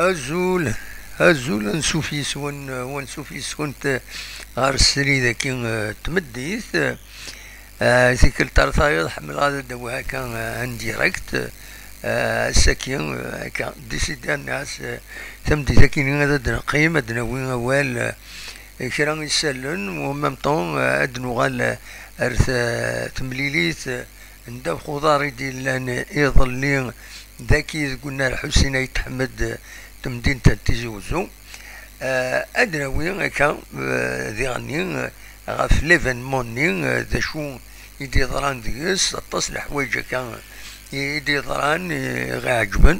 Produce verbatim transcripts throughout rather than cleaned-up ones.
Azul, azul, ansuf yes-wen, ansuf yes-kent ɣer srid-agi, eh, n tmeddit. Eh, tikkelt ar tayeḍ, ḥemmleɣ ad d-awiɣ akka, eh, en direct. Eh, ass-agi, eh, akka, décidé nniɣ-as, eh, tameddit-agi-nni ad d-neqqim, ad d-nawi awal, eh, kra isallen, u en même temps, eh, ad d-nuɣal, eh, ar t-, temlilit, eh, n ddabex uḍar i d-yellan iḍelli dagi deg unnar Ḥusin Ayt Ḥmed, eh, temdint n Tizi Uzzu. Eh, ad d-nawi akka, eh, diɣenni, eh, ɣef l'événement-nni, eh, d acu i d-yeḍran deg-s, aṭas n leḥwayeǧ akka i d-yeḍran, eh, i ɣ-iɛeǧben.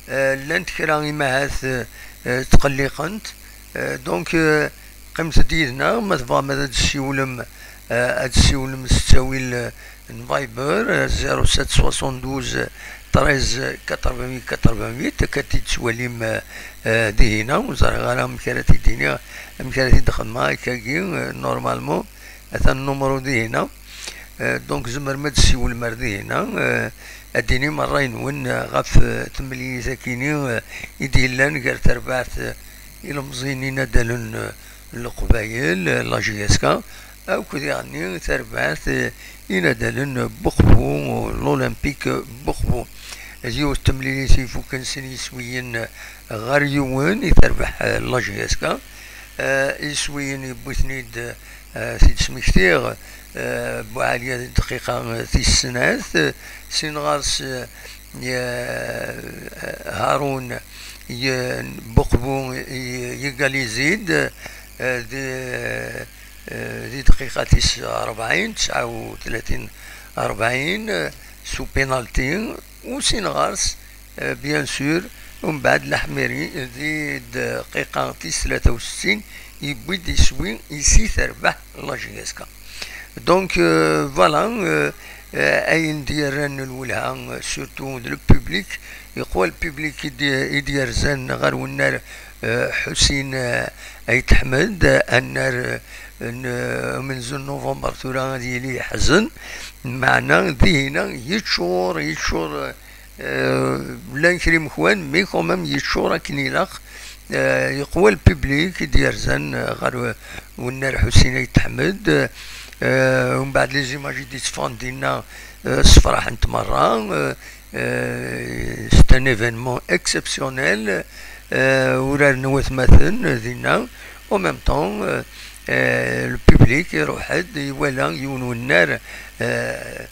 Eh, llant kra imahat, eh, eh, tqelliqent. Eh, donc, eh, qqimet-d yid-neɣ, ma tebɣam ad d-tessiwlem, eh, ad d-tessiwlem s ttawil, eh, n Viber, eh, zéro sept soixante-douze treize quatre-vingt-huit quatre-vingt-huit, akka t-id-tettwalim, eh, eh, dihina, ur ẓriɣ ara amek ara t-id-iniɣ, amek ara t-id-xedmeɣ akkagi, eh, normalement, atan nnumru dihina. Eh, donc, tzemrem ad d-tessiwlem ar dihina, eh, ad d-tinim ṛṛay-nwen, eh, ɣef, eh, temlilit-akini, eh, i d-yellan gar terbaɛt, eh, ilemẓiyen inadalen, eh, n Leqbayel, eh, la J S K, akk diɣenni terbaɛt, eh, inadalen n Buqbu, l'Olympique Buqbu. D yiwet n temlilit ifuken sin yiswiyen, eh, ɣer yiwen i terbeḥ, eh, la J S K. Eh, iswiyen yewwi-ten-id, eh, t-id-smektiɣ, eh, Buɛali deg dqiqa, eh, tis snat, eh, sin ɣer-s, eh, Harun Buqbu yegalizi-d, eh, di, eh, di dqiqa tis rebɛin, tesɛa u tlatin rebɛin, eh, s upinalti, u sin ɣer-s, eh, bien sûr, umbeɛd Laḥmiri di dqiqa tis tlata u settin yewwi-d iswi i si terbeḥ la J S K. Donc, euh, voilà, euh, euh, ayen d-yerran lwelha, euh, surtout d le public, yeqwa le public i d-, i d-yerzan ɣer wennar, euh, Ḥusin, euh, Ayt Ḥmed, euh, annar, euh, n, euh, amenzu n novembre tura ad yili yeḥzen, meɛna dihina yeččur, yeččur, euh, Euh, llan kra imekwan, mais quand même yeččur akken ilaq. Euh, yeqwa le public i d-yerzan, euh, ɣer, euh, wennar Ḥusin Ayt Ḥmed. Euh, umbeɛd les images i d-yetteffɣen dinna, euh, ssefraḥent merra. Euh, euh, c'est un événement exceptionnel. Euh, uraren watmaten dinna. En même temps, euh, euh, le public iruḥ-d, iwala yiwen wennar, euh,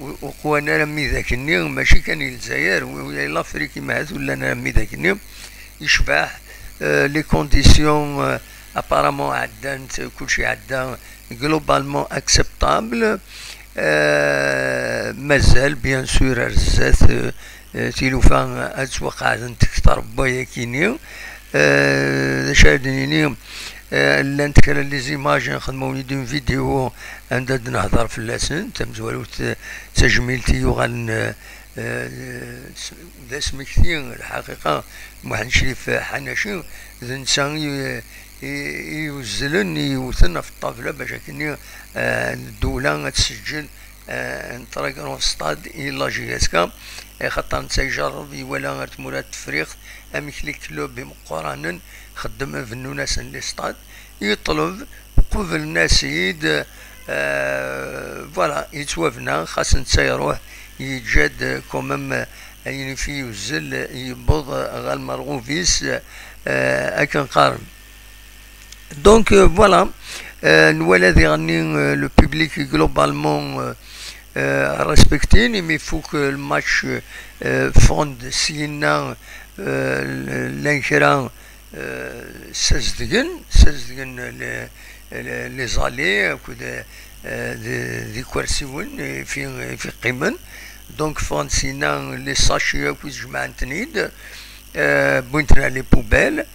u-, uqwan ara mmi dak-nni, mačči kan i Lezzayer, u-, u-, i Lafrik imahat ur llan ara mmi dak-nni, yecbeḥ, euh, les conditions, euh, apparemment ɛeddant, kulci iɛedda globalement acceptable. Euh, mazal, bien sûr, ar zdat, euh, euh, tilufa ad ttwaqeɛdent kter n wayakini. Euh, d acu ara d-nini? Euh, llant kra n les images nxedmew-d une vidéo anda d-nehder fell-asen, tamezwarut, euh, d tajmilt i yuɣalen, euh, euh, s-, d asmekti, lḥaqiqa, Muḥend Crif Ḥanaci, d netta i, i, i yuzzlen, i yewten ɣef ṭṭabla bac akkenni, euh, ddewla ad tseǧǧel, euh, un très grand stade i la J S K, axaṭer netta ijerreb, iwala ar tmura n Tefriqt amek les clubs imeqqranen xeddmen, bennun-asen les stades, yeṭleb, qublen-as-id, Euh, voilà, yettwabna, xas netta iruḥ, yeǧǧa-d, euh, quand même, euh, ayen i yuzzel, euh, yewweḍ, euh, ɣer lmerɣub-is, euh, akken qqaren. Donc, euh, voilà, euh, nwala diɣenni, euh, le public globalement, euh, euh, respecté, imi ifuk, euh, le match, euh, ffɣen-d syenna, euh, llan kra, euh, ssazedgen, ssazedgen les, les, les allées akked, euh, d, d ikersiwen i fi, i fi qqimen. Donc ffɣen-d syenna les sachets akk i tjemɛen-ten-id, euh, wwin-ten à les poubelles.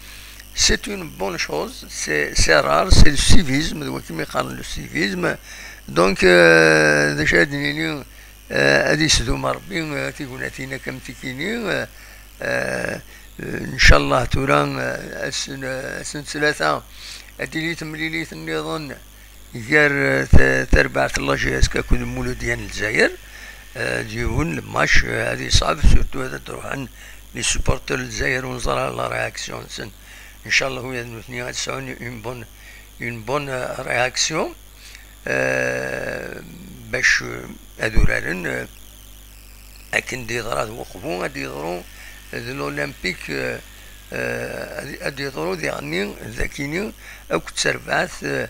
C'est une bonne chose, c'est, c'est rare, c'est le civisme, d wakken i qqaren le civisme. Donc, euh, d acu ad d-nini, euh, ad yesdum Rebbi, euh, tignatin akka am tikini, euh, euh, ncallah tura, euh, ass n, ass n ttlata, ad tili temlilit nniḍen gar, euh, ta-, tarbaɛt n la J S K akked Muludya n Lezzayer, euh, d yiwen le match, euh, ad yeṣɛeb, surtout ad d-ruḥen les supporters n Lezzayer, ur neẓri ara la réaction-nsen. Ncallah ula d nutni ad sɛun une bonne, une bonne, euh, réaction, euh, bac, euh, ad uraren, euh, akken d-yeḍra d Weqbu, ad d-yeḍru d l'Olympique, euh, euh, ad, ad d-yeḍru diɣenni d akini akked terbaɛt, euh,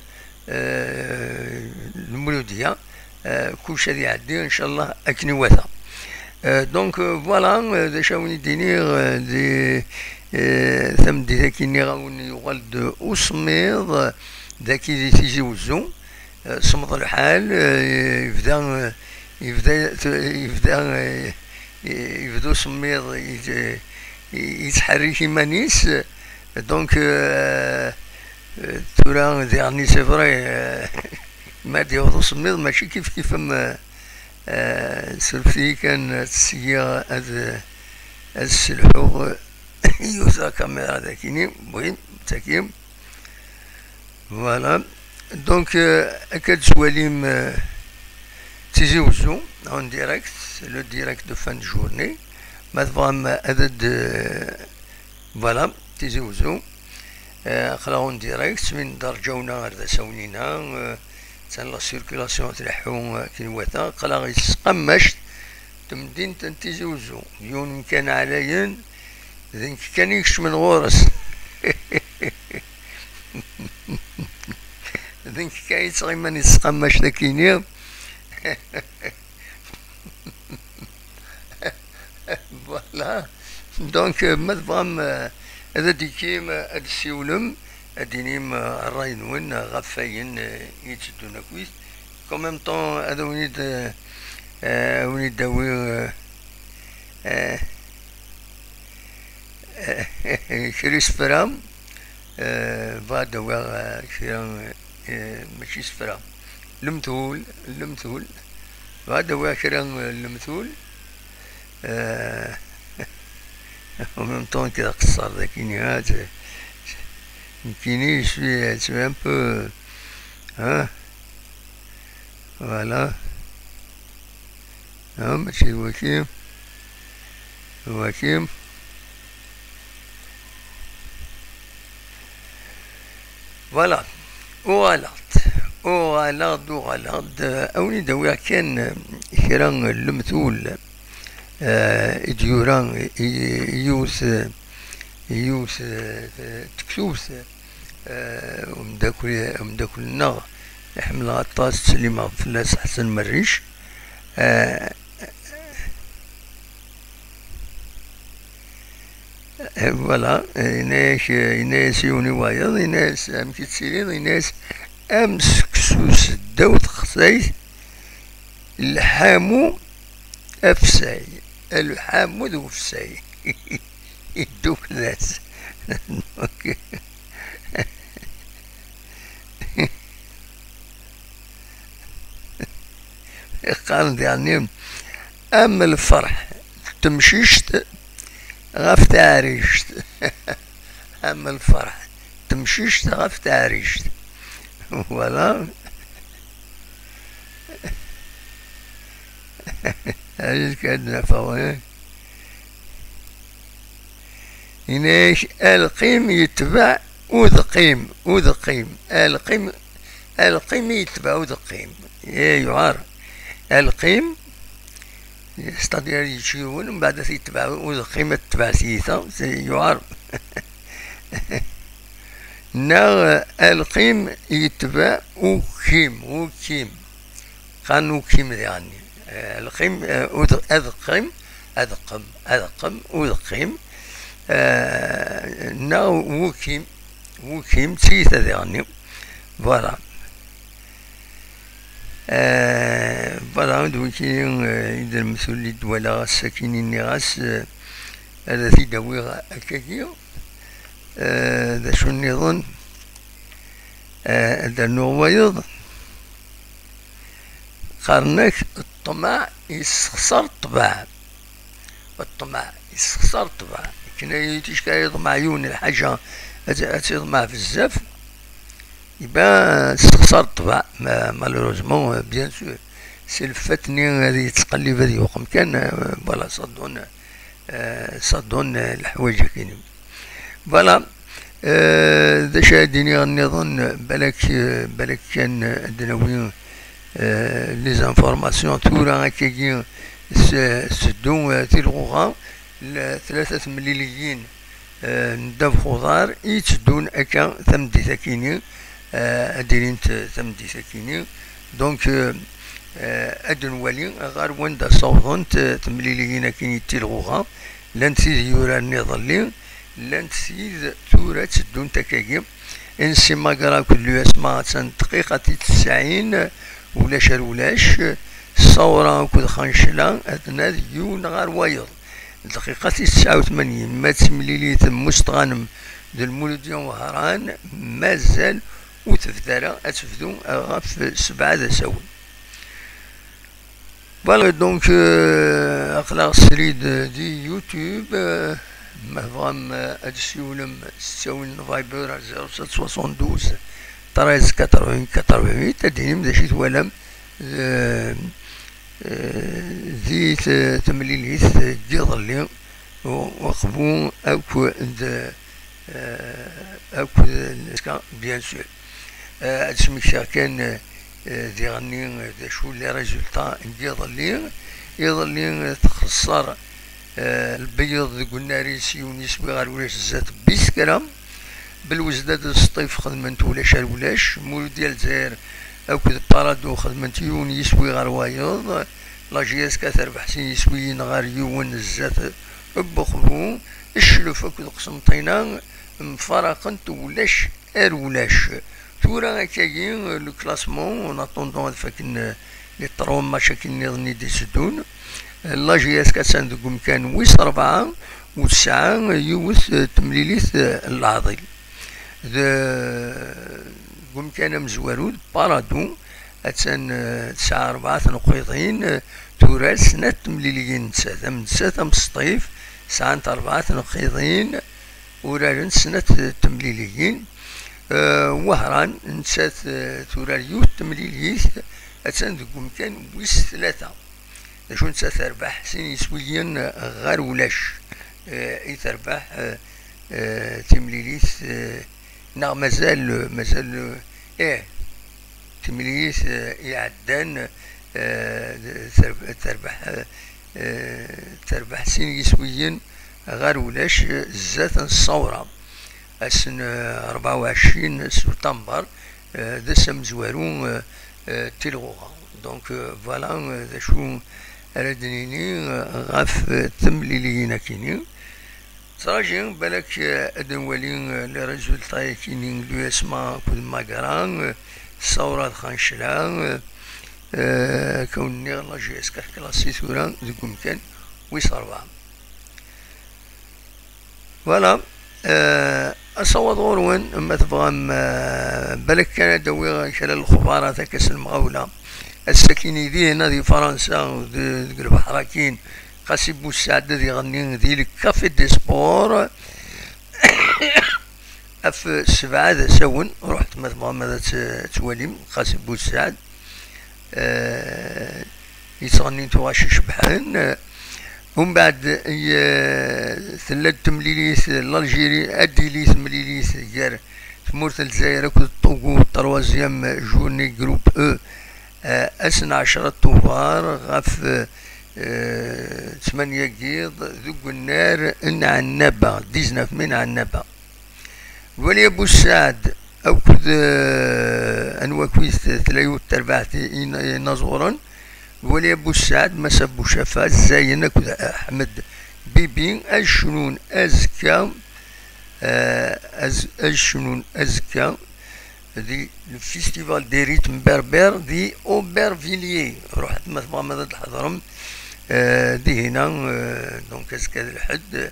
euh, Lmuludya, euh, kullec ad iɛeddi, ncallah, akken iwata. Euh, donc, euh, voilà, euh, d acu ad wen-id-iniɣ, euh, di, euh, tameddit-agi, nniɣ-awen yuɣal-d usemmiḍ, euh, dagi di Tizi Wezzu. Euh, semmeḍ lḥal, euh, yebda, euh, yebda, yebda, euh, yebda usemmiḍ, yet-, yettḥerrik iman-is. Donc, euh, euh, tura, diɣenni, c'est vrai, euh, ma d-yaweḍ usemmiḍ, mačči kif kif am, euh, euh, surfet-iyi kan, ad syiɣ ad, ad sselḥuɣ, euh, yiwet la caméra dagini, oui, tagi. Voilà. Donc, euh, akka d-tettwalim, euh, Tizi Wezzu en direct, le direct de fin de journée. Ma tebɣam ad d-, euh, voilà, Tizi Wezzu. Euh, aql-aɣ en direct, win d-rǧawna ar d asawen-ina, euh, attan la circulation tleḥḥu, euh, akken iwata, aql-aɣ i tesqammact temdint n Tizi Wezzu, yiwen umkan ɛlayen, d nekk kan i ikecmen ɣur-s. D nekk kan yettɣiman i tesqammact akini. Voilà. Donc, euh, ma tebɣam, euh, ad d-ikim, euh, ad d-ssiwlem, ad d-inim, euh, ṛṛay-nwen, euh, ɣef wayen, euh, i yetteddun akkit. En même temps, ad awen-id, euh, euh, awen-id-awi, euh, euh, kra isefra, euh, bɣiɣ ad d-awiɣ, euh, kra, euh, mačči isefra. Lemtul, lemtul. Bɣiɣ ad d-awiɣ kra, euh, lemtul. Euh, en même temps, nekk d aqeṣṣer dagini, ha, t-, nekkini, je suis, je suis un peu, hein, voilà. Ha, mačči d waki, d waki. Voilà. Uɣaleɣ-d, uɣaleɣ-d, uɣaleɣ-d. Awen-id-awiɣ kan, euh, kra n lemtul, euh, i d-yura i, i yiwet, i yiwet, euh, tektubt, euh, umeddakel, umeddakel-nneɣ i ḥemmleɣ aṭas, ttsellimeɣ fell-as, Ḥsen Merric. Euh, Eh, voilà, eh, yenna-yak, eh, yenna-yas yiwen i wayeḍ, yenna-yas, "Amek i tettiliḍ?" Yenna-yas, "Am seksu seddaw texsayt, lḥamu afsay, lḥamu d ufsay." Iddukla-s. Donc, qqaren diɣenni, "Am lferḥ n temcict ɣef taɛrict." Am lferḥ n temcict ɣef taɛrict. Voilà. Ayen kan ad nafeɣ, eh. Yenna-yak, "Alqim yetbeɛ udeqqim, udeqqim, alqim." Alqim i yetbeɛ udeqqim. Eh, yuɛer. Alqim, c'est-à-dire yečč yiwen, mbeɛd ad t-yetbeɛ udeqqim, ad tetbeɛ tyita, c'est yuɛer. Neɣ, eh, alqim yetbeɛ ukim, ukim. Qqaren ukim diɣenni. Eh, alqim, eh, ud-, adeqqim, adeqqem, adeqqem, udeqqim. Eh, neɣ wukim, wukim, d tyita diɣenni. Voilà. Eh, voilà, d wiki, eh, i d lmesul i d-walaɣ ass-akini, nniɣ-as, eh, ad t-id-awiɣ akkagi. Eh, d acu nniḍen? Eh, ad d-rnuɣ wayeḍ. Qqaren-ak ṭṭmeɛ yessexṣar ṭṭbeɛ. Ṭṭmeɛ yessexṣar ṭṭbeɛ. Akken ay ticka yeḍmeɛ yiwen lḥaǧa, ad, ad tiḍmeɛ bezzaf, iban tessexṣar ṭṭbeɛ. Ma-, malheureusement, euh, bien sûr, c'est le fait-nni ad yettqellib ad yuqem kan, euh, voilà, ça donne, euh, ça donne, euh, leḥwayeǧ akini. Voilà. Euh, d acu ara d-iniɣ nniḍen? Balak, euh, balak kan, euh, ad d-nawi, euh, les informations. Tura akkagi s-, tetteddu, euh, tilɣuɣa, l-, tlata temliliyin, euh, n ddabex uḍar i yetteddun akka tameddit akini, euh, ad d-ilint, euh, tameddit akini. Donc, euh, euh, ad nwali ɣer wanda ssawḍent, euh, temliliyin akini n tilɣuɣa. Llant tid yuraren iḍelli, llant tid tura tteddunt akkagi. N Simagra akked l'U S M A attan dqiqa i tesɛin, ulac ar ulac. Ṣawra akked Xancla atnan yiwen ɣer wayeḍ. Dqiqa i tesɛa u tmanyin, ma d timlilit n Mustɣanem d Lmuludya Wehran, mazal ur tebda ara, ad tebdu ɣef sebɛa d asawen. Voilà, donc, euh, aql-aɣ srid di YouTube. Euh, ma tebɣam, euh, ad tessiwlem s ttawil n Viber ar zéro sept soixante-douze treize quatre-vingts quatre-vingt-huit, ad d-tinim d acu i twalam, euh, euh, di t-, temlilit n yiḍelli, u-, uqbu akk d, euh, akk d, bien sûr. Euh, ad smektiɣ kan, euh, euh, diɣenni, euh, d acu les résultats n yiḍelli. Iḍelli, euh, txeṣṣer, euh, Lbeyyeḍ deg Unnar-is yiwen yiswi ɣer ulac zdat Biskra. Belwezdad d Sṭif xedment ulac ar ulac. Muludya Lezzayer akked Parado xedment yiwen yiswi ɣer wayeḍ. La J S K terbeḥ sin yiswiyen ɣer yiwen zdat Buxbu. Ccluf akked Qsenṭina mfaraqent ulac ar ulac. Tura akkagi, le classement, en attendant ad faken, euh, les trois matchs akken nniḍen i d-itteddun. La J S K attan deg umkan wis rebɛa, u tesɛa yiwet, euh, temlilit, euh, n leɛḍil. D-, deg umkan amezwaru d Parado, attan, euh, tesɛa rebɛa tneqqiḍin, euh, turar snat temliliyin nettat. Am nettat am Sṭif, sɛant rebɛa tneqqiḍin, uraren snat temliliyin. Eh, Wehran, nettat, eh, turar yiwet temlilit, attan deg umkan wis tlata. D acu, nettat terbeḥ sin yiswiyen ɣer ulac, eh, i terbeḥ, eh, eh, timlilit, eh, neɣ mazal, mazal, eh, timlilit, eh, iɛeddan, eh, terb-, terbeḥ, eh, terbeḥ sin yiswiyen ɣer ulac, eh, zdat n Ṣṣawra. Ass n, eh, rebɛa u ɛecrin september, eh, d ass amezwaru, eh, eh, tilɣuɣa. Donc, eh, voilà, eh, d acu ara d-nini, eh, ɣef, eh, temliliyin akini. Ttṛajiɣ balak, eh, ad nwali, eh, les résultats yakini n l'U S M A akked Magra, eh, Ṣṣawra d Xancla, eh, eh, akka wen-nniɣ, la J S K classée tura deg umkan wis rebɛa. Voilà. Eh, asawaḍ ɣur-wen, ma tebɣam, eh, balak kan ad d-awiɣ kra n lexbarat akka s lemɣawla. Ass-akini dihin di Fransa, d-, deg lebḥer akkin, Qasi Bussaɛd ad iɣenni di le Café des Sports ɣef sebɛa d asawen. Ruḥet ma tebɣam ad t-, twalim, Qasi Bussaɛd, eh, yettɣenni tuɣac icebḥen. Umbeɛd, eh, tella-d temlilit, l'Algérie, ad d-tili temlilit gar tmurt n Lezzayer akked Togo, troisième journée groupe E, eh, ass n ɛecra Tubeṛ ɣef, eh, tmanya n yiḍ deg unnar n Ɛennaba, dix-neuf mai n Ɛennaba. Lwali Abussaɛd akked, eh, anwa akkit tella yiwet terbaɛt i, i, inaẓuren. Lwali Abussaɛd, Mass Abucafa, Zayen akked Ḥmed Bibi ad cnun azekka, eh, az-, ad cnun azekka di le Festival des rythmes berbères di Aubervilliers. Ruḥet ma tebɣam ad d-tḥeḍrem, eh, dihina, eh, donc azekka d lḥedd.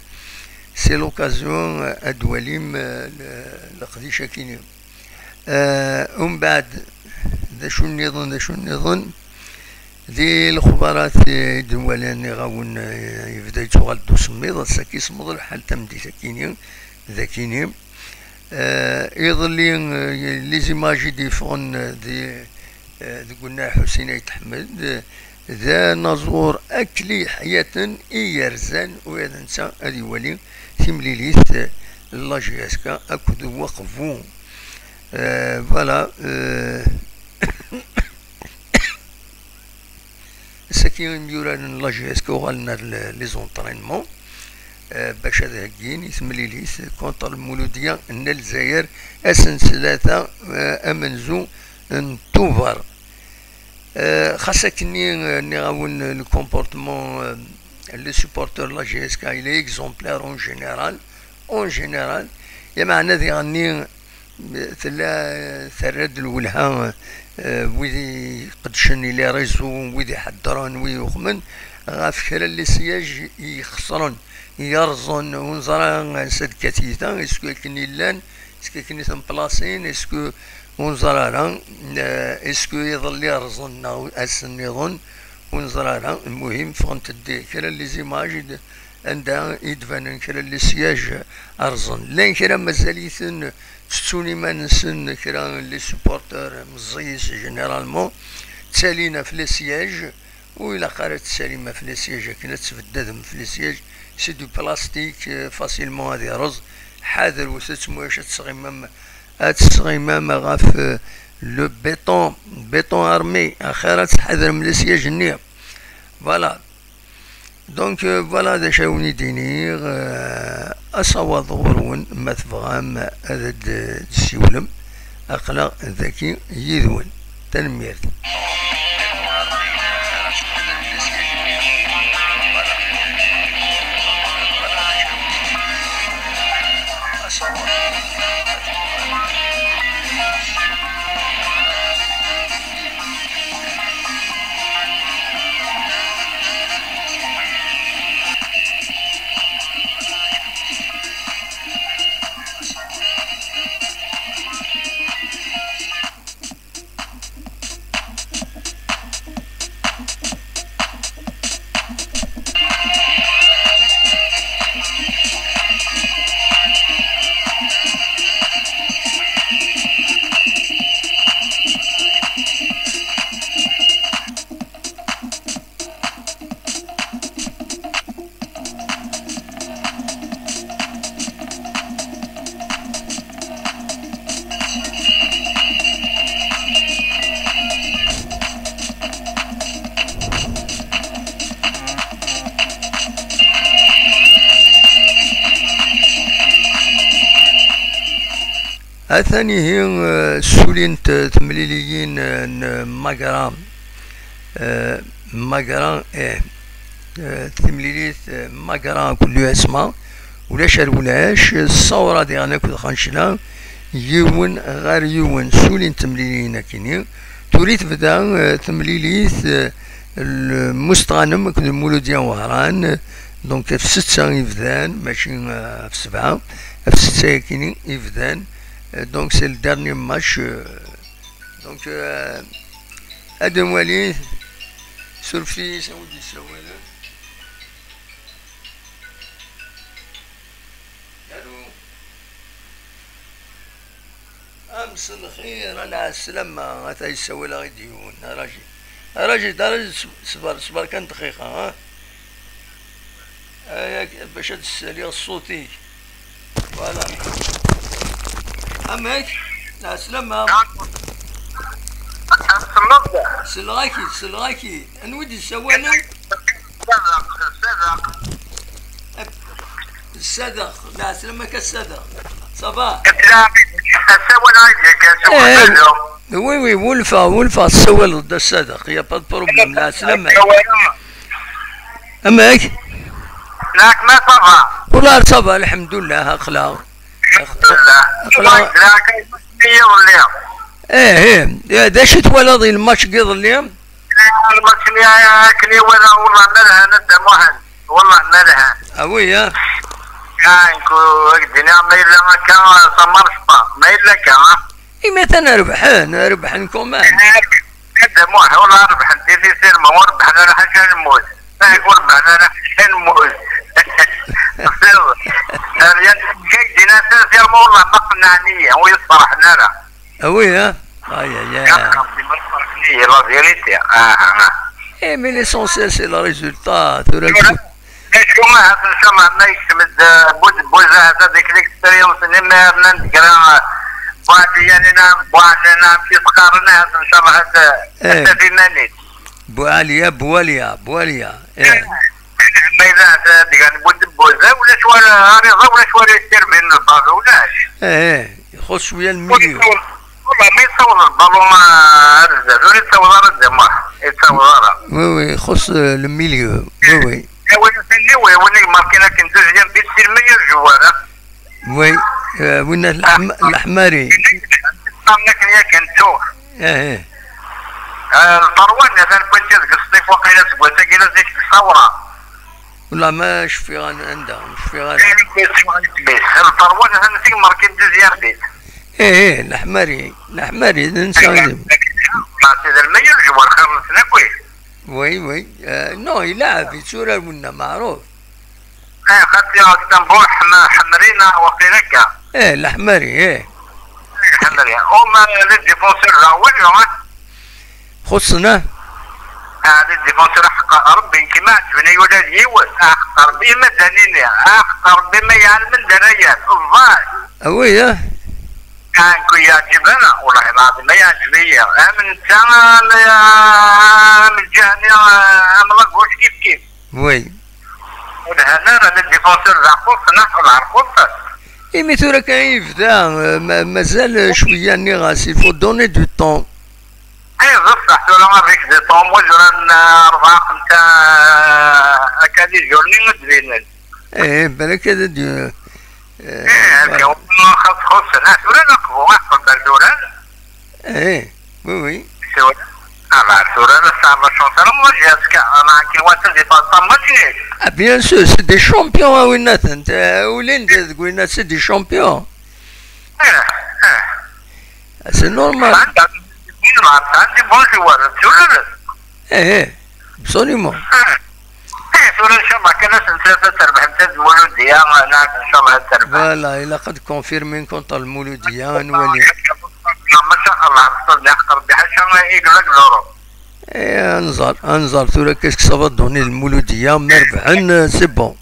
C'est l'occasion, eh, ad d-twalim, eh, le-, leqdic akini. Eh, umbeɛd, d acu nniḍen, d acu nniḍen? Di lexbarat i d-nwala nniɣ-awen, eh, yebda yettuɣal-d usemmiḍ, ass-agi semmeḍ lḥal tameddit akini, d akini. Eh, iḍelli, eh, les images i d-yeffɣen, eh, di, eh, deg unnar Ḥusin Ayt Ḥmed, eh, d anaẓur Akli Ḥyaten i yerzan, ula d netta ad iwali timlilit, eh, n la J S K akked Waqbu. Eh, voilà, eh, Ass-agi, imyuraren n la J S K uɣalen ar le-, les entraînements, eh, bac ad heggin i temlilit contre Lmuludya n Lezzayer ass n ttlata, eh, amenzu n Tubeṛ. Eh, xas akkenni, eh, nniɣ-awen le comportement, eh, les supporters de la J S K, il est exemplaire en général, en général, lameɛna diɣenni tella terra-d lwelha, eh, wid iqeddcen i les réseaux, wid iḥeddren, wid yuxmen ɣef kra n les sièges i ixesren, yerẓen, ur neẓra ansa d-tekka tyita, est-ce que akken i llan, est-ce que akken i ten-plasin, est-ce que ur neẓra ara, eh, est-ce que iḍelli rẓen neɣ ass nniḍen, ur neẓra ara. Lmuhim, ffɣent-d kra n les images i d-, anda i d-banen kra n les sièges rẓen. Llan kra mazal-iten ttettun iman-nsen, kra n les supporters meẓẓiyit généralement, ttalin ɣef les sièges. Ur ilaq ara ad tettalim ɣef les sièges akken ad tbeddadem ɣef les sièges. C'est du plastique, euh, facilement ad yerreẓ. Ḥadret, ur tettmuyec ad tesɣimem, ad tesɣimem ɣef, euh, le béton, béton armé. Axir ad tḥadrem les sièges-nni. Voilà. Donc, euh, voilà d acu ara wen-d-iniɣ, euh, asawaḍ ɣur-wen, ma tebɣam ad d-tessiwlem, aql-aɣ dagi yid-wen. Tanemmirt. Atan ihi, eh, ssulint, eh, temliliyin, eh, n Magra, eh, Magra, eh, eh, timlilit, eh, Magra akked l'U S M A, ulac ar ulac, Ṣṣawra diɣen akked Xancla, yiwen ɣer yiwen, ssulint temliliyin akini. Tura i tebda, eh, temlilit, eh, Lmustɣanem akked Lmuludya Wehran, donc ɣef setta i bdan, mačči, eh, ɣef sebɛa, ɣef setta akini i bdan, eh, donc c'est le dernier match, eh, donc, eh, ad nwali, surfet-iyi s awi-d yessawalen. Allô? Am s lxir, a lɛeslama, ata yessawal-aɣ-id yiwen, a Rajid. A Rajid, a Rajid, s-, sber, sber kan dqiqa, ha? Aya, bac ad d-ssaliɣ ṣṣut-ik. Voilà. Amek? Lɛeslama. Tsemmeḍ? Selleɣ-ak-id, selleɣ-ak-id. Anwa i d-yessawalen? Sadaq, Sadaq. Sadaq, lɛeslama-k a Sadaq. Ça va? Asawal-a i d-yekkan s Eh, uqbel. Oui, oui, wulfeɣ, wulfeɣ tessawaleḍ-d a Sadaq. Y a pas de problème, lɛeslama. Asawal-a. Amek? Neɣ ma ça va? Wallah ça va, lḥemdullah, aql-aɣ. Alhamdulillah. Aql-aɣ. Iḍelli. Eh, eh, d acu twalaḍ i lmatch n yiḍelli? Lmatch-nni akken i walaɣ, wallah ma lhan a Dda Muḥend. Wallah ma lhan. Ah oui, ah. Ah, nekk ad k-d-iniɣ ma yella akka, ça marche pas. Ma yella akka, ah. Imi atan rebḥen, rebḥen quand même. A Dda Muḥ, wallah rebḥen difficilement, ur rebḥen ara ḥaca n lmut. Ur rebḥen ara ḥaca n lmut. Tefsiḍ? Ryan, kay dina sincèrement, wallah ma qennɛen-iyi, ur yi-sferḥen ara. Ah oui, hein? Aïe, aïe, aïe. Aqemdi ma sferḥen-iyi, la vérité. Ah, ah. Eh, mais l'essentiel, c'est le résultat. Tura. Tura, d acu, ahat, ncallah, ma yekcem-d, eh, Bud-, Buzaɛza deg l'expérience-nni, ma rnan deg-, eh, Buɛli, yani, neɣ Buɛli, neɣ amek i s-qqaren, ahat, ncallah, ad, eh, ad taf iman-is. Buɛliya, Buwaliya, Buwaliya, eh. Ma yella, eh, deg-, Bud-, Buza, ulac wala, Ariḍa, ulac wala yettirbin lbalu, ulac. Eh, eh, ixuṣ cwiya lmiliyu. Ur yettaweḍ, wallah, ma yettaweḍ lbalu, ma, ar zdat, ur yettaweḍ ara Dda Muḥ, yettaweḍ ara. Oui, oui, ixuṣ, eh, le milieu, oui, oui. Awal atan-nni, wi-, win i imarkin akken deuxième but, c'est le meilleur joueur, hein. Oui, euh, winna leḥm-, leḥmari. Qqaren akken yakan tuɣ. Eh, eh. Euh, lferwan, atan kwanti deg ṣṣif waqila seg wass-agi la zik tessawra. Wallah ma cfiɣ an-, anda, ma cfiɣ ara. Lferwan, atan seg imarkin deuxième but. Eh, eh, leḥmari, leḥmari, d nsa. C'est le meilleur joueur, xir-nsen akk. Oui, oui. Euh, non, yelɛeb, yetturar winna, meɛruf. Eh, xaṭi, Astambuh, ḥm-, ḥemrina, waqil akka. Eh, leḥmari, eh. Leḥmari. Huma les défenseurs d awal, non? Xuṣṣen, ah. Ah, les défenseurs, ḥeqq Rebbi, nekk ma ɛeǧben-iyi ula d yiwen. Ah, ḥeqq Rebbi, ma d-anini. Ah, ḥeqq Rebbi, ma yeɛlem anda ara yerr. Ẓẓay. Ah oui, ah. Ah, nekk yeɛǧeb-aneɣ, wallahi lɛaḍim, ma yeɛǧeb-iyi. Am netta, am, am lǧehni, am la gauche, kif kif. Oui. Ur lhan ara, les défenseurs d Ɛerqus, neɣ d Ɛerqus. Imi tura kan yebda, eh, ma-, mazal, eh, cwiya nniɣ-as, il faut donner du temps. Eh, d ṣṣeḥ, tura avec du temps, wa zran, eh, rebɛa, xemsa, eh, akka di journée ad d-binen. Eh, balak ad d-, eh, eh, voilà. Akka, xas xuṣṣen, ah, tura d aqbu, aqbu, tura. Eh, oui, oui. Tura, ah, bah, tura, la, ça va changer, moi, j'ai, est-ce que, ah, bah, qui va se dépasser, moi, tu es. Ah, bien sûr, c'est des champions, ah, oui, Nathan. Euh, Olin, c'est des champions. Eh, eh. Ah, c'est normal. Ah, t'as, t'as des bons joueurs, tu vois. Eh, eh, absolument. Eh, eh, tura, inchallah, kan ass n tlata ad terbeḥ Lmuludiya, neɣ inchallah ad terbeḥ. Voilà, ilaq ad confirmer contre Lmuludiya, ad nwali. Maca Allah, Rebbi ḥaca i yella deg l'Europe. Eh, ad nẓer, ad nẓer tura, qu'est-ce que ça va donner Lmuludiya, ma rebḥen, c'est bon.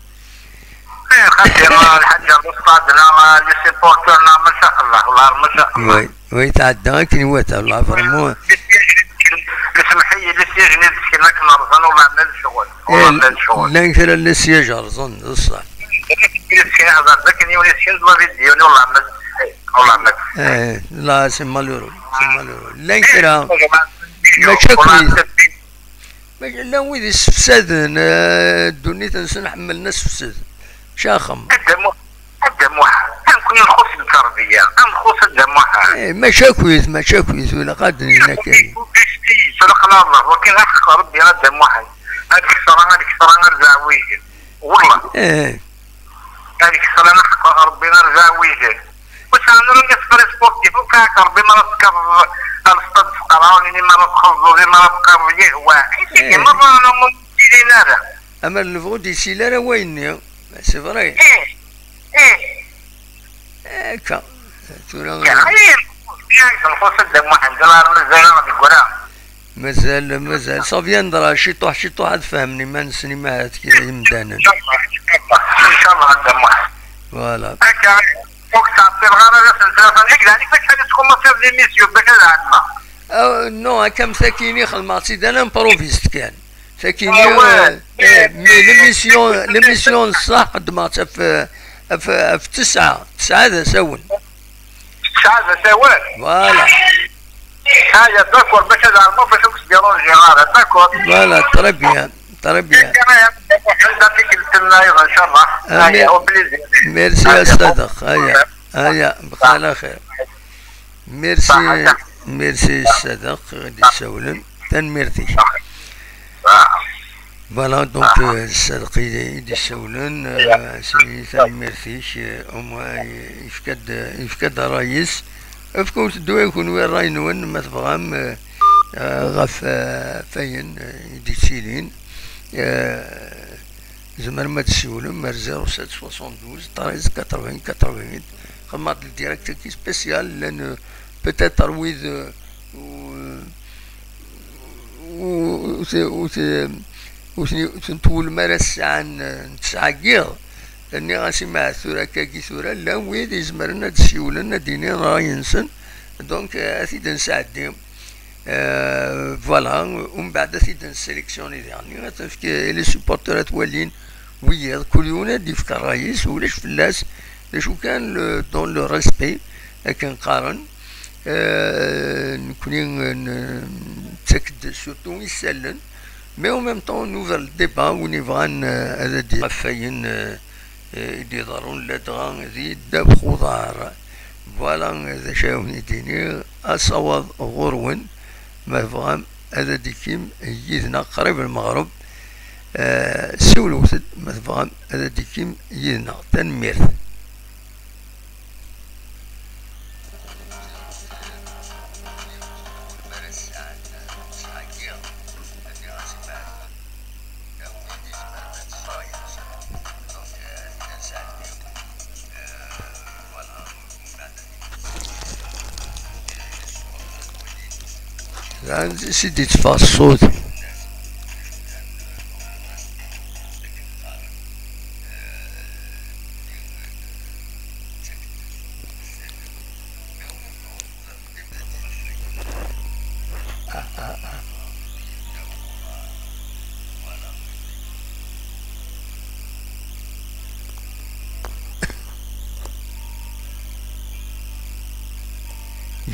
Eh, xaṭi, lḥaǧa n l'stade, neɣ les supporters, neɣ maca Allah, Allah, maca Allah. Oui, oui, tɛedda akken iwata, Allah, vraiment. Lsemḥ-iyi, les sièges-nni d-ttken akken rẓan, ur lɛemma d ccɣel. Ur lɛemma d ccɣel. Llan kra n les sièges rẓen, d ṣṣeḥ. Llan kra n les sièges rẓen, d akken yiwen yesken d la vidéo-nni, ur lɛemma d ttḥi, ur lɛemma d ttḥi. Eh, là, c'est malheureux, c'est malheureux. Llan kra, mačči akk. Maca llan wid issefsaden, eh, ddunit-nsen ḥemmlen asefsed. Caxem. A Dda Muḥ, a Dda Muḥ, nekkni nxuṣ deg terbiya, ad nxuṣ a Dda Muḥ. Eh, mačči akkit, mačči akkit, ilaq ad d-nini akka. Tura qla Allah, wakin ḥeqq Rebbi a Dda Muḥ. Ad kessreɣ, ad kessreɣ ar Zaɛwijen. Wallah. Eh. Ad kessreɣ ḥeqq Rebbi ar Zaɛwijen. Ur sɛan ara l'esprit sportif, ur sɛan Rebbi ma ara tekkreḍ ar stade Seqran, ini ma ara txeẓẓeḍ, ini ma ara teqqareḍ yehwa. Eh. Merra ara ur d-ilin ara. Amer lebɣu ur d-isili ara wayenni. C'est vrai. Eh. Eh. Akka. Tura. Yeɛni, nxuṣ a Dda Muḥend, la mazal deg wara. Mazal, mazal. Ça viendra, ciṭuḥ, ciṭuḥ ad fehmen iman-nsen, imahat kra yimdanen. Inchallah, inchallah, a Dda Muḥend. Voilà. Akka. ur k-ttɛeṭṭileɣ ara d ass n tlata. Nekk d ɛni acḥal i txumaṣiḍ d imisyu bac ad ɛelmeɣ? Ah, non, akka am takini xedmeɣ-tt-id d l'improviste kan. Takini, ah, ouais, euh, eh, mais l'émission, l'émission n ṣṣeḥ xedmeɣ-tt ɣef, ɣef, ɣef tesɛa, tesɛa d asawen. Tesɛa d asawen? Voilà. Aya, d'accord, bac ad ɛelmeɣ bac ur k-sdiranjiɣ ara, d'accord. Voilà, très bien, très bien. Anda tikkelt nniḍen, inchallah. Ah, aya, au plaisir. Merci, aya, a Sadeq, aya, aya, bxir lxir. Merci, merci Sadeq, i d-isawlen. Tanemmirt-ik. Voilà, donc, euh, Sadeq i, i d-isawlen, euh, s-, tanemmirt-ik, euh, au moins, yefka-d, yefka-d ṛṛay-is. Efk-, ur teddu-yak kunwi ṛṛay-nwen, ma tebɣam, euh, euh, ɣef, euh, wayen, euh, i d-yettilin. Euh, tzemrem ad d-tessiwlem ar zéro sept soixante-douze treize quatre-vingts quatre-vingt-huit. Xedmeɣ-d le direct-agi spécial, llan, euh, peut-être wid, euh, ur, ur, ur, ur, ur ten-twulem ara sɛan, eh, n tesɛa n yiḍ. Nniɣ-as i Maɛad tura, akkagi tura, llan wid izemren ad d-siwlen, ad d-inin ṛṛay-nsen. Donc, eh, ad t-id-nesɛeddi. Eh, voilà, umbeɛd ad t-id-nesseleksyuni diɣenni, ad t-nefk i les supporters ad t-walin wiyiḍ, kul yiwen ad d-yefk ṛṛay-is, ulac fell-as, d acu kan, le, dans le respect, akken qqaren. Euh, nekkni, euh, n-, nettak-d surtout isallen, mais en même temps, on ouvre le débat, win yebɣan, euh, ad d-, ɣef wayen, euh, euh, i d-iḍerrun ladɣa di ddabex uḍar. Voilà, euh, d acu ara wen-id-iniɣ, asawaḍ ɣur-wen, ma tebɣam ad d-tikim yid-neɣ qrib lmeɣreb, euh, siwlewt-d, ma tebɣam ad d-tikim yid-neɣ. Tanemmirt. Daɣen, si d-yetteffeɣ ṣṣut.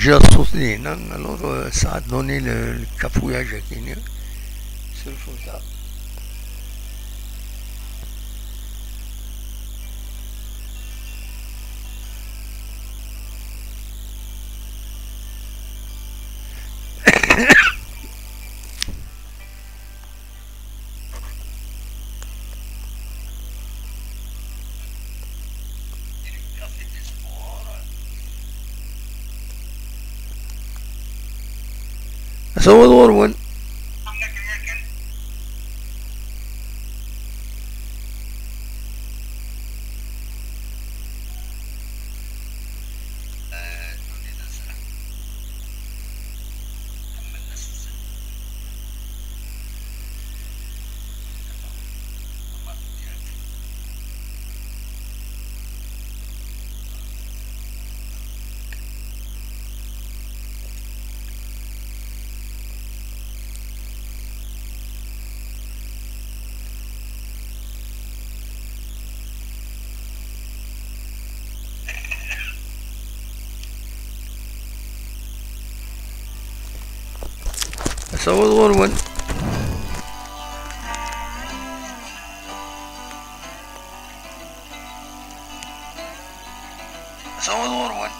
Ǧǧiɣ ṣṣut dinna, alors, euh, ça a donné le, le cafouillage akini. Surfemt-aɣ. Asawaḍ ɣur-wen. Asawaḍ ɣur-wen. Asawaḍ ɣur-wen.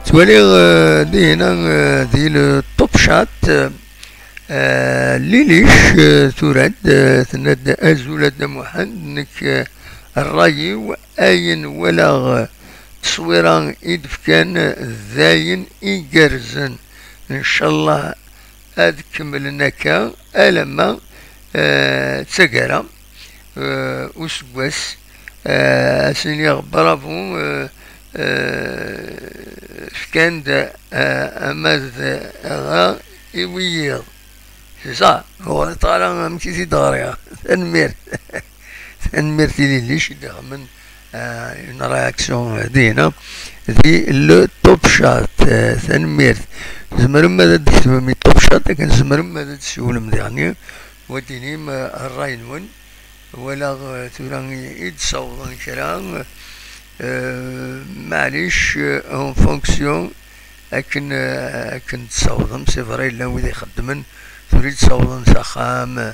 Ttwaliɣ, eh, dihina, eh, di le Top Chat, eh, Lilic, eh, tura-d, eh, tenna-d: "Azul a Dda Muḥend, nekk, eh, ṛṛay-iw, ayen walaɣ, eh, tteswira i d-fkan, eh, d ayen igerrzen. Ncallah ad kemmlen akka alamma, eh, d taggara, eh, useggas." Eh, ad s-iniɣ bravo, eh, eh, fkan-d, eh, ama d aɣa i wiyiḍ. C'est ça, ur ɣriɣ ara amek i t-id-ɣriɣ. Tanemmirt. Tanemmirt i Lilic i d-ixemmen, eh, une réaction, eh, dina, di le Top Chat. Eh, tanemmirt. Tzemrem ad d-tketbem i Top Chat, akken tzemrem ad d-tsiwlem diɣen, u ad d-tinim, eh, ṛṛay-nwen. Walaɣ, eh, tura i, i d-ssawḍen kra, eh, maɛlic, eh, en fonction akken, eh, akken d-ssawḍen. C'est vrai, llan wid ixeddmen, tura i d-ssawḍen s axxam, eh,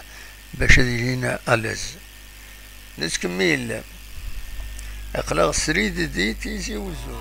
bac ad ilin à l'aise. Nettkemmil. Aql-aɣ srid di Tizi Uzzu.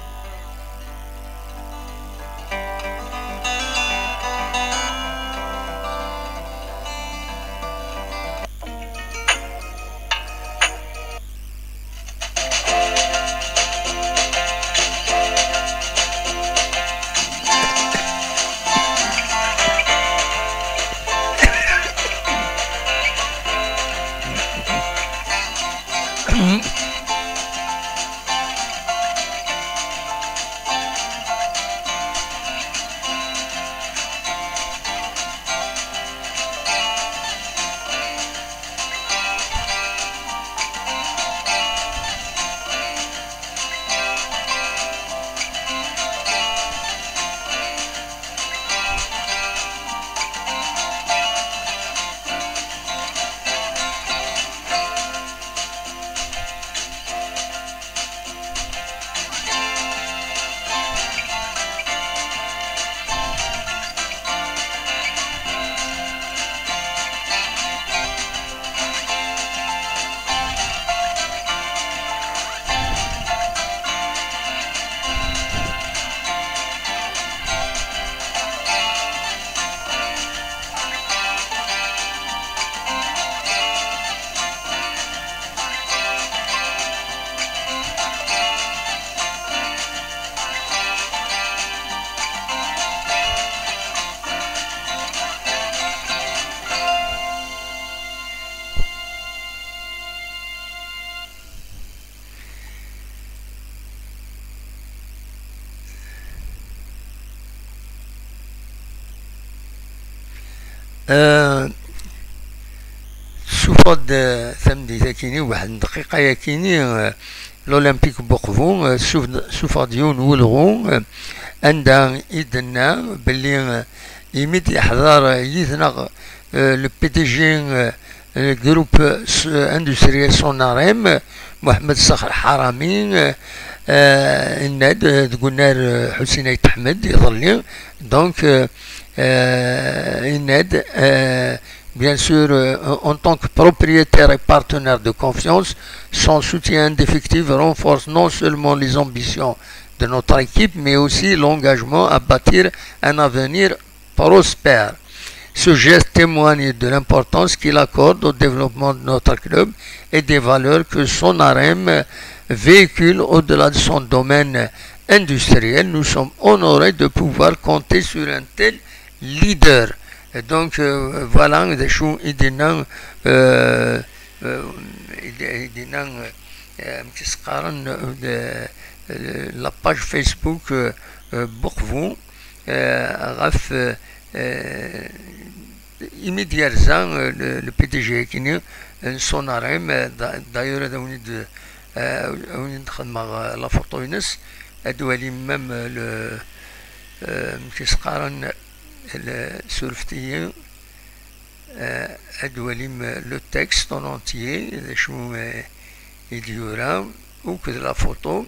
Eh, tessufeɣ-d, eh, tameddit-akini, waḥed n dqiqa-yakini, eh, l'Olympique Buqbu, eh, suf-, sufeɣ-d yiwen n welɣu, eh, anda i d-tenna belli, eh, imi d-yeḥḍer, eh, yid-neɣ, eh, le P D G, eh, le groupe, eh, industriel Sonarem, Mohamed Saxr Harami, eh, eh, yenna-d, eh, deg unnar, eh, Ḥusin Ayt Ḥmed iḍelli. Donc, eh, eh, yenna-d, eh, bien sûr, eh, en tant que propriétaire et partenaire de confiance, son soutien indéfectible renforce non seulement les ambitions de notre équipe, mais aussi l'engagement à bâtir un avenir prospère. Ce geste témoigne de l'importance qu'il accorde au développement de notre club et des valeurs que Sonarem véhicule au-delà de son domaine industriel. Nous sommes honorés de pouvoir compter sur un tel leader. Et donc, euh, voilà, d acu i d-yenna, euh, euh, i d-, i d-yenna, euh, amek i s-qqaren, euh, de, euh, la page Facebook, euh, euh, Buqbu, euh, ɣef, euh, euh, imi d-yerza, euh, le, le P D G-akini n Sonarem, euh, da-, d'ailleurs, ad awen-id-, euh, ad awen-id-xedmeɣ, euh, la photo-ines, ad twalim même, euh, le, euh, amek i s-qqaren, le, surfet-iyi, euh, ad twalim, euh, le texte en entier, d acu, euh, i d-yura, akked la photo.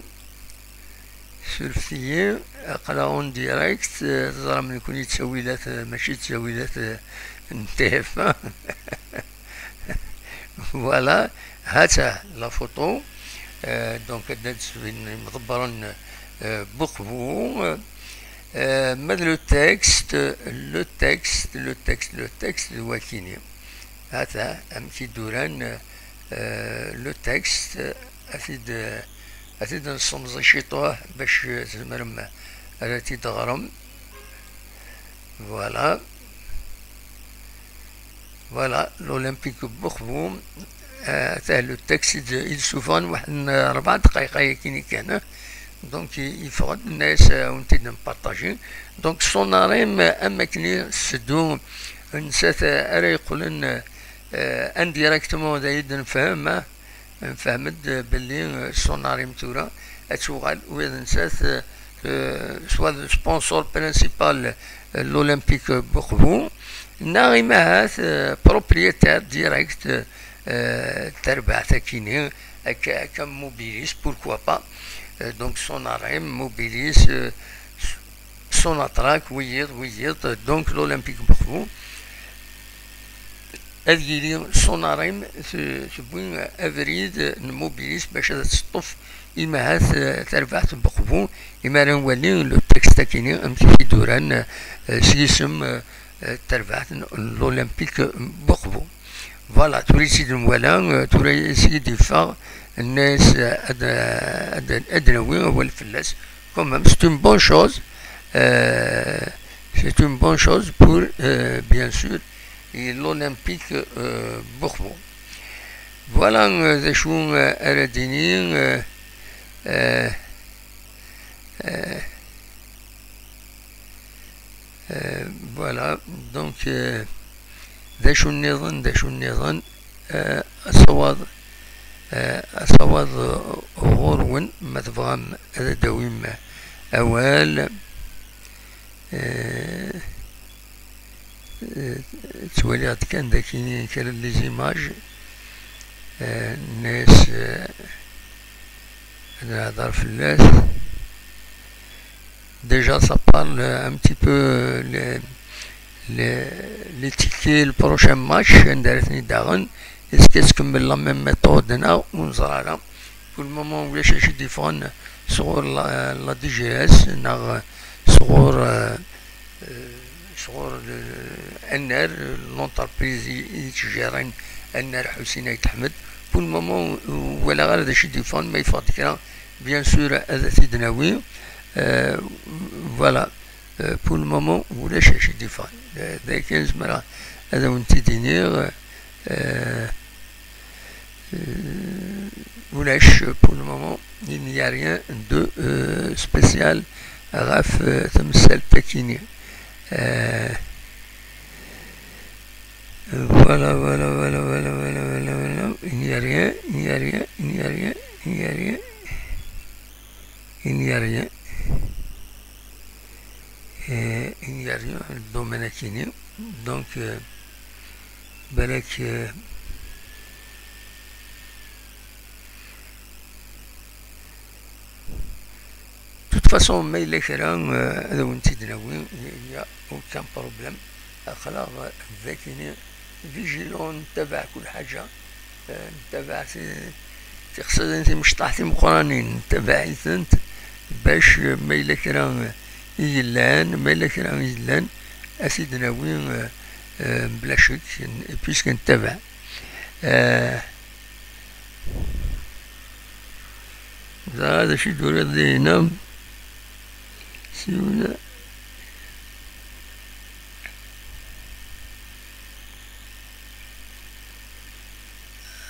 Surfet-iyi, aql-aɣ en direct, euh, teẓram nekkni d ttawilat, euh, mačči d ttawilat, euh, n T F un. Voilà, ha-tt-a la photo. Euh, donc, ad d-sbin imḍebbren, euh, Buqbu, euh, Euh, ma d le texte, le texte, le texte, le texte d wakini. Ata amek i d-uran, euh, le texte, ad t-id, ad t-id-nsemẓi ciṭuḥ bac tzemrem ad t-id-teɣrem. Voilà. Voilà, l'Olympique Bourbourg, euh, ata le texte i d-, i d-ssufɣen waḥed n rebɛa dqayeq ayagi kan, eh. Donc, i-, yeffeɣ-d, nna-as, euh, ad wen-t-id npartaji. Donc, Sonarim, euh, am akken i s-teddu, nettat, euh, ara yeqqlen, euh, indirectement, d ayen i d-nefhem, eh. Nfehmed belli, euh, Sonarim tura ad tuɣal ula d nettat, euh, euh, soit d sponsor principal, euh, l'Olympique Bourbourg, neɣ imahat, euh, propriétaire direct, euh, euh, d tarbaɛt akini, akka, akka Mobilis, pourquoi pas. Euh, donc Sonarim, Mobilis, euh, Sonatrach, wiyiḍ, wiyiḍ, donc l'Olympique Bourbourg. Ad yili Sonarim t-, tewwi abrid n Mobilis bac ad teṭṭef imahat, eh, tarbaɛt n Bourbourg, imi ara nwali le texte akini amek i t-id-uran, eh, s yisem, eh, eh, tarbaɛt n l'Olympique Bourbourg. Voilà, tura i tt-id-nwala, eh, tura i tt-id-yeffeɣ, nna-as, eh, ad, ad, ad nawi awal fell-as. Quand même, c'est une bonne chose. Euh, c'est une bonne chose pour, euh, bien sûr, l'Olympique, euh, Bourbourg. Voilà, euh, d acu, euh, ara d-iniɣ, euh, euh, euh, euh, voilà, donc, euh, d acu nniḍen, d acu nniḍen, euh, asawaḍ, euh, asawaḍ, euh, ɣur-wen, ma tebɣam ad d-tawim awal. Euh, euh, ttwaliɣ-d kan dagi kra n les images, euh, nna-as, euh, ad nehder fell-as. Déjà, ça parle un petit peu, euh, les, les, les tickets, le prochain match, anda ara ten-id-aɣen. Est-ce que tkemmel la même méthode neɣ ur neẓri ara. Pour le moment, ulac acu d-yeffɣen sɣur la, la D G S neɣ sɣur, euh, euh, sɣur le N R, l'entreprise i, i yettjeren N R Ḥusin Ayt Ḥmed. Pour le moment, ur walaɣ ara d acu d-yeffɣen, ma yeffeɣ-d kra, bien sûr, ad t-id-nawi. Euh, voilà. Euh, pour le moment, ulac acu d-yeffɣen. Euh, d ayen kan zemreɣ ad awen-t-id-iniɣ. Euh, euh, ulac, pour le moment, il n'y a rien de, euh, spécial ɣef, euh, temsalt-agi-nni. Euh, voilà, voilà, voilà. Il n'y a rien, il n'y a rien, il n'y a rien, il n'y a rien. Il n'y a rien. Euh, il n'y a rien, le domaine est fini. Donc, euh, balak, euh, de toute façon, ma yella kra, euh, ad awen-tt-id-nawi, il n'y a aucun problème. Aql-aɣ, euh, d akini, vigilant, nettabaɛ kul ḥaǧa. Eh, nettabaɛ ti-, tiqsiḍin timecṭaḥ timeqqranin, nettabaɛ-itent bac, eh, ma yella kra, eh, i yellan, ma yella kra i yellan, ad t-id-nawi, eh, eh, bla ccek, n-, puisque nettabaɛ. Eh, ẓriɣ d acu i d-turiḍ dinna. Siwel.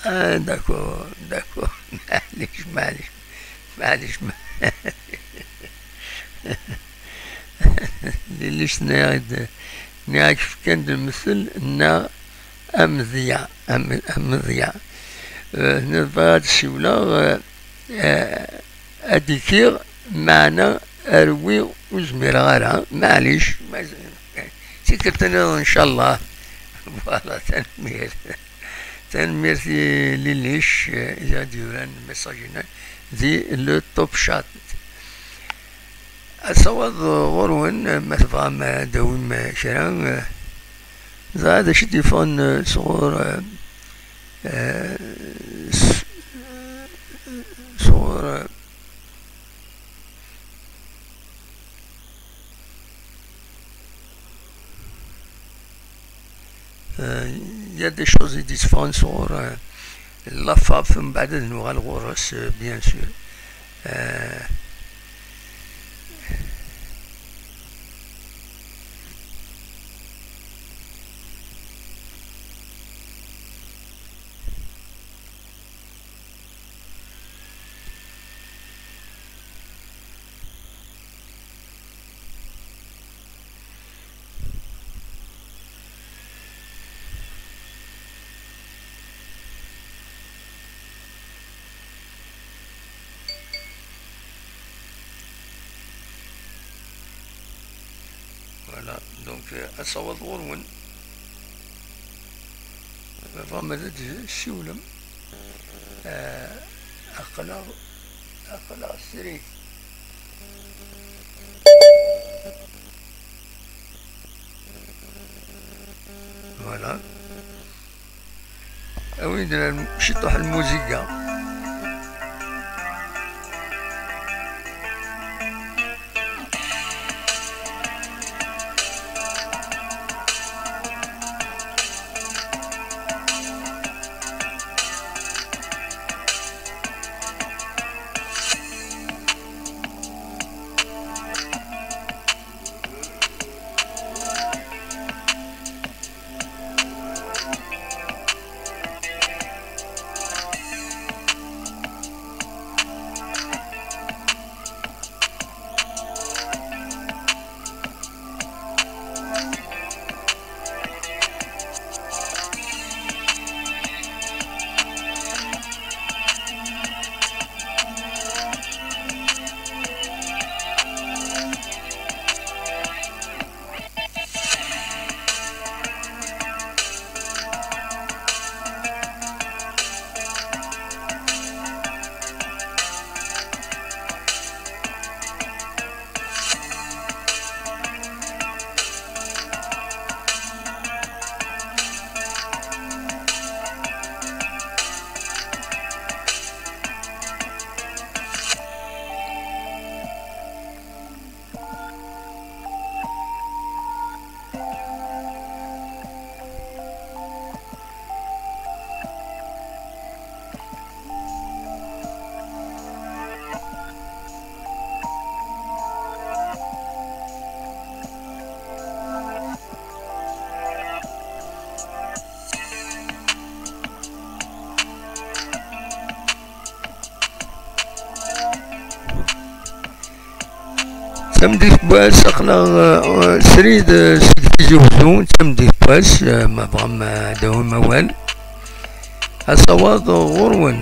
Ah, d'accord, d'accord. Maɛlic, maɛlic, maɛlic, maɛlic. Lili-s nniɣ-d, nniɣ-ak fkan-d lemtel, nniɣ amedya, am-, amedya. Eh, nebɣa ad d-siwleɣ, eh, eh, ad d-ikiɣ, meɛna arwi ur zmireɣ ara, maɛlic, ma-, tikkelt nniḍen, ncallah. Voilà, tanemmirt. Tanemmirt i Lilic, eh, i d-yuran message-ina di le top chat. Asawaḍ ɣur-wen, ma tebɣam ad d-tawim kra, eh, ẓriɣ d acu i d-yeffɣen, eh, sɣur, eh, eh, s-, sɣur, eh, Euh, il y a des choses i d-itteffɣen sɣur, euh, la FAF, mbeɛd ad nuɣal ɣur-s, euh, bien sûr. Euh, Voilà, donc, euh, asawaḍ ɣur-wen. Bɣam ad d-ssiwlem. Euh, aql-aɣ, aql-aɣ srid. Voilà. Awi-d lmu-, ciṭuḥ n lmuziga. Tameddit n wass, aql-aɣ, euh, srid, euh, seg Tizi Wezzu, tameddit n wass, euh, ma tebɣam, euh, ad d-tawim awal. Asawaḍ ɣur-wen.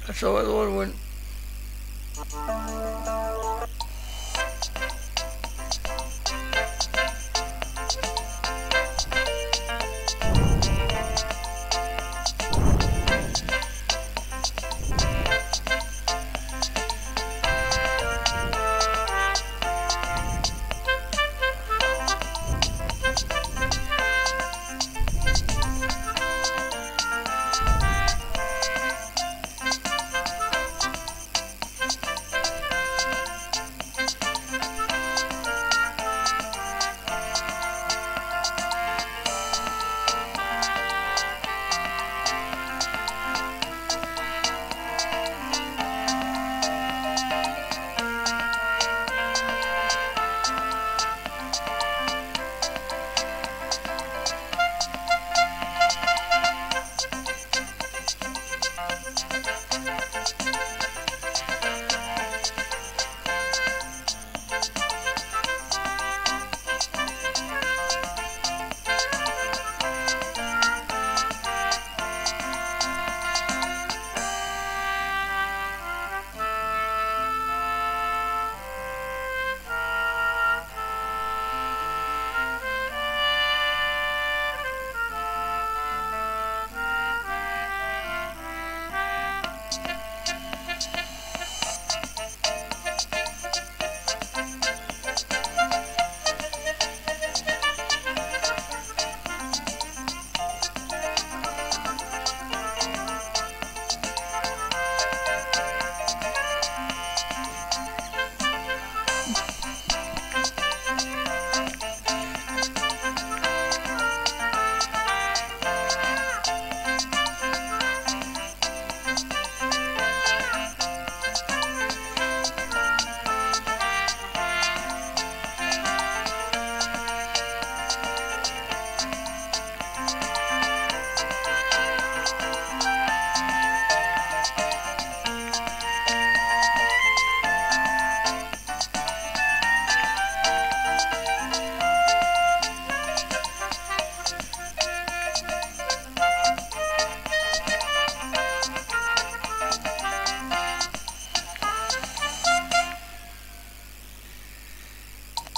Asawaḍ ɣur-wen.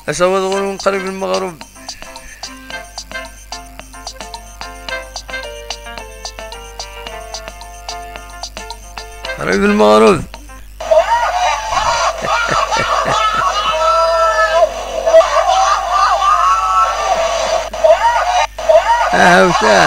Asawaḍ ɣur-wen qrib lmeɣreb. Qrib lmeɣreb. Ahawta.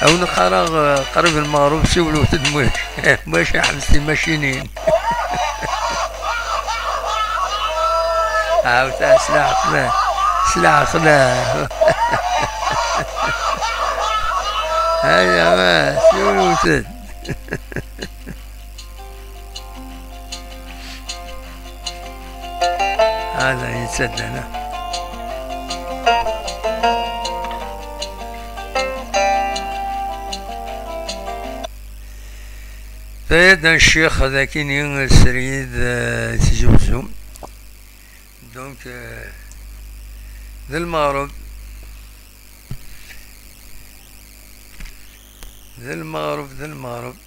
Awen qqareɣ, eh, qrib lmeɣreb, siwlet-d, mac, mac ḥbes timacinin. Ɛawed, s leɛqel, s leɛqel. Aya, ma siwlet-d. Hada yettaddan. Tayad n ccix d akini srid, eh, Tizi Uzzu. Donc, eh, d lmeɣreb. D lmeɣreb, d lmeɣreb.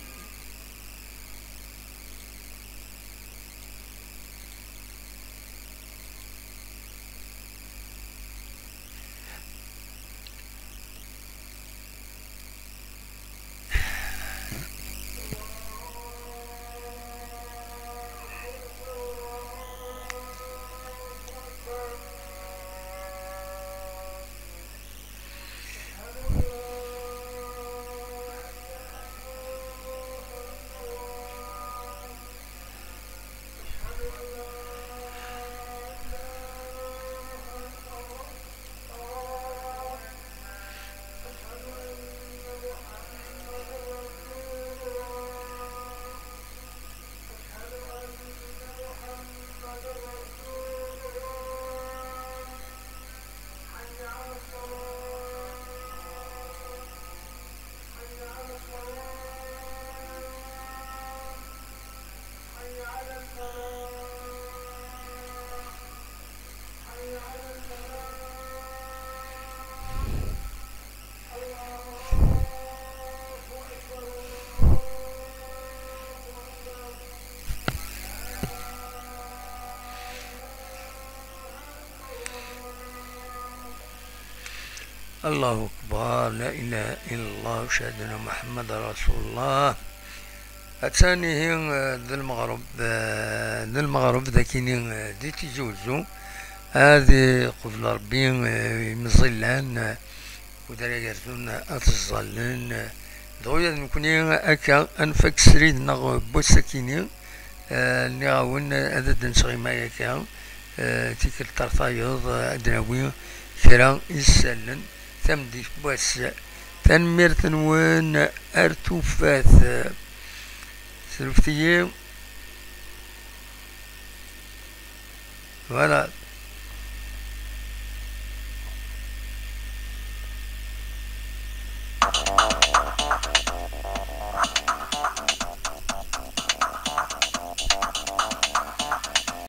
Allahu akbar, la ilaha illallah, wa ashhadu anna Muhammadan rasulullah. Atan ihi, eh, d lmeɣreb, eh, d lmeɣreb dagini, eh, di Tizi Uzzu. Ad iqbel Rebbi, eh, imeẓẓillan, eh, udrar yerzun ad ẓẓallen, eh, dɣa ula d nekni akka ad nfak srid neɣ n wass-akini, eh, nniɣ-awen ad d-nseɣ ima akka, eh, tikkelt ar tayeḍ, eh, ad d-nawi kra isallen tameddit n wass. Tanemmirt-nwen, ar tufat. Slet-iyi. Voilà.